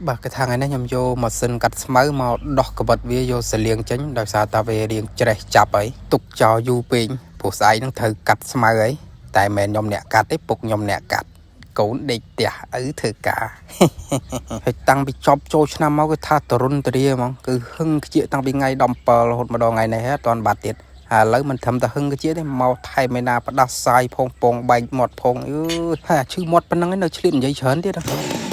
បាទគឺថាថ្ងៃនេះខ្ញុំយកម៉ាស៊ីនកាត់ស្មៅមកដោះកបិតវាយកសលៀងចេញដោយសារតាវារៀងច្រេះចាប់ហើយទុកចោលយូរពេកព្រោះស្អែកហ្នឹងត្រូវកាត់ស្មៅហើយតែមិនមែនខ្ញុំអ្នកកាត់ទេពុកខ្ញុំអ្នកកាត់កូនដេកផ្ទះឪធ្វើការ ហើយតាំងពីចប់ចូលឆ្នាំមកគឺថាតរុនតរាហ្មងគឺហឹងខ្ជៀកតាំងពីថ្ងៃ17រហូតមកដល់ថ្ងៃនេះហើយអត់ទាន់បាត់ទៀតហើយឥឡូវមិនត្រឹមតែហឹងខ្ជៀកទេមកថែមឯណាផ្ដាសាយផងពងបែកមាត់ផងអឺហើយអាឈឺមាត់ប៉ុណ្ណឹងឯងនៅឆ្លៀតនិយាយច្រើនទៀតហ៎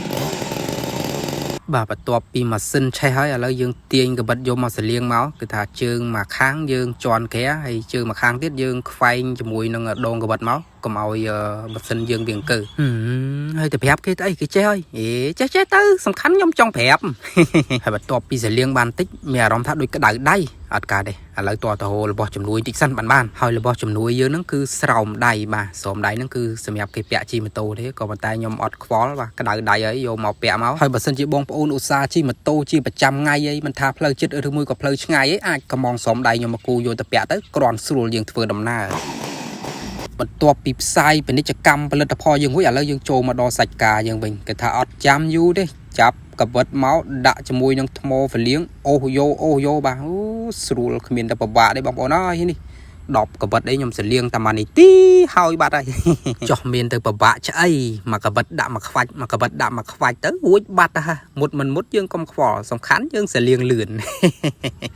បាទបន្ទាប់ពីម៉ាស៊ីនឆេះហើយឥឡូវយើងទាញកបិតយកមកសលៀងមកគឺថាជើងមួយខាងយើងជន់ក្រាហើយជើងមួយខាងទៀតយើងខ្វែងជាមួយនឹងដងកបិតមកកុំឲ្យម៉ាស៊ីនយើងវាអង្គើហឹមហើយទៅប្រាប់គេទៅអីគេចេះហើយអេចេះចេះទៅសំខាន់ខ្ញុំចង់ប្រាប់ ហើយបន្ទាប់ពីសលៀងបានតិចមានអារម្មណ៍ថាដូចក្តៅដៃអត់កើតទេឥឡូវតទៅហូររបស់ជំនួយតិចសិនបានបានហើយរបស់ជំនួយយើងហ្នឹងគឺស្រោមដៃបាទស្រោមដៃហ្នឹងគឺសម្រាប់គេពាក់ជិះម៉ូតូទេក៏ប៉ុន្តែខ្ញុំអត់ខ្វល់បាទក្តៅដៃហើយយកមកពាក់មកហើយបើសិនជាបងប្អូនឧស្សាហ៍ជិះម៉ូតូជាប្រចាំថ្ងៃអីមិនថាផ្លូវជិតឬមួយក៏ផ្លូវឆ្ងាយអីអាចកំងស្រោមដៃខ្ញុំមកគូយកទៅពាក់ទៅគ្រាន់ស្រួលយើងធ្វើដំណើរ បន្ទាប់ពីផ្សាយពាណិជ្ជកម្មផលិតផលយើងរួចឥឡូវយើងចូលមកដល់សាច់ការយើងវិញគេថាអត់ចាំយូរទេចាប់កវិតមកដាក់ជាមួយនឹងថ្មហ្វលៀងអូសយោអូសយោបាទអូស្រួលគ្មានតែពិបាកទេបងប្អូនអើយនេះ10កវិតអីខ្ញុំសលៀងតែមួយនីតិហើយបាត់ហើយ ចោះមានទៅពិបាកឆ្អីមកកវិតដាក់មកខ្វាច់មកកវិតដាក់មកខ្វាច់ទៅរួចបាត់ទៅហ่ะមុតមិនមុតយើងកុំខ្វល់សំខាន់យើងសលៀងលឿន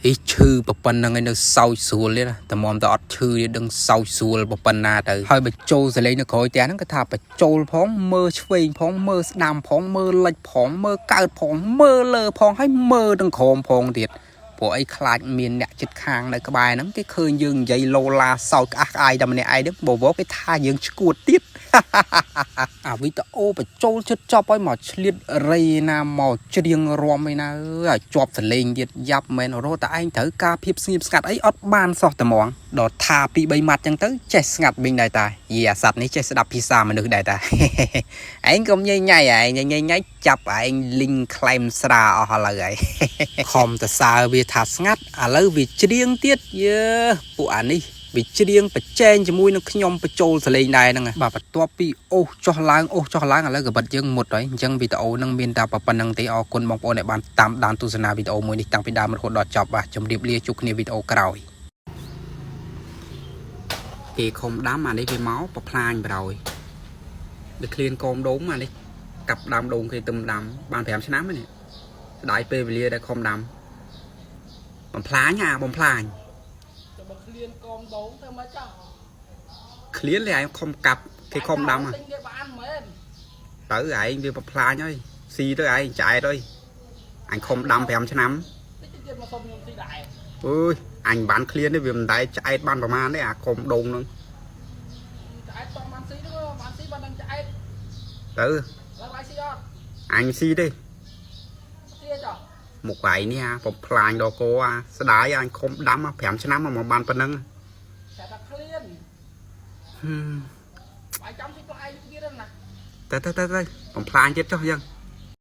អីឈឺប្រប៉ុណ្្នឹងឯងនៅសោចស្រួលទេណាតែមុំតអត់ឈឺទេដឹងសោចស្រួលប៉ុណ្ណាទៅហើយបញ្ចូលសលេងនៅក្រោយផ្ទះហ្នឹងគឺថាបញ្ចូលផងមើលឆ្វេងផងមើលស្ដាំផងមើលលិចផងមើលកើតផងមើលលើផងហើយមើលទាំងក្រោមផងទៀតព្រោះអីខ្លាចមានអ្នកចិត្តខាងនៅក្បែរហ្នឹងគេឃើញយើងនិយាយលោឡាសោចក្អាស់ក្អាយតែម្នាក់ឯងហ្នឹងបវរគេថាយើងឈួតទៀត អាវីដេអូបញ្ចូលចិត្តចប់ហើយមកឆ្លៀតរៃណាមកច្រៀងរំឯណាអើយឲ្យជាប់សលេងទៀតយ៉ាប់មែនរហូតតែឯងត្រូវការភាពស្ងៀមស្ងាត់អីអត់បានសោះតែហ្មងដល់ថាពី3ម៉ាត់ចឹងទៅចេះស្ងាត់វិញដែរតាយីអាសត្វនេះចេះស្ដាប់ភាសាមនុស្សដែរតា ឯងកុំញ៉ៃញ៉ៃឯងញ៉ៃញ៉ៃចាប់ឯងលីងក្លែមស្រាអស់ឥឡូវហើយ ខំតសើវាថាស្ងាត់ឥឡូវវាច្រៀងទៀតយើពួកអានេះវាច្រៀងប្រជែងជាមួយនឹងខ្ញុំបញ្ចូលសលេងដែរហ្នឹងបាទបន្ទាប់ពីអូសចុះឡើងអូសចុះឡើងឥឡូវក៏បិទយើងមុតហើយអញ្ចឹងវីដេអូហ្នឹងមានតែប៉ុណ្្នឹងទេអរគុណបងប្អូនដែលបានតាមដានទស្សនាវីដេអូមួយនេះតាំងពីដើមរហូតដល់ចប់បាទជម្រាបលាជួបគ្នាវីដេអូក្រោយគេខំដាំអានេះវាមកប្រផ្លាញប្រយវាឃ្លានកោមដូងអានេះកាប់ដើមដូងគេទឹមដាំបាន5ឆ្នាំហើយនេះស្ដាយពេលវេលាដែលខំដាំបំផ្លាញអាបំផ្លាញ จะមកឃ្លានកមដងទៅមកចោះ ឃ្លានលេឯងខំកាប់គេខំដាំហ่ะ ទិញគេបានមែន ទៅឯងវាបំផ្លាញហើយស៊ីទៅឯងចែកហើយអញខំដាំ5ឆ្នាំ តិចទៀតមកសុំខ្ញុំស៊ីដែរ អើយអញមិនបានឃ្លានទេវាមិនដែរឆ្អែតបានប្រហែលទេអាខំដូងហ្នឹង ឆ្អែតតបានស៊ីទៅបានស៊ីបាននឹងឆ្អែត ទៅ ឡើងឡាយស៊ីអត់ អញស៊ីទេ ស៊ីចោះ មុខឯងនេះអាបំផ្លាញដល់កអាស្ដាយអញខំដាំ5ឆ្នាំមកបានប៉ុណ្ណឹង តែថាឃ្លាន ហឹម បាយចាំស៊ីផ្លែទៀតណា ទៅទៅទៅទៅបំផ្លាញទៀតចុះយើង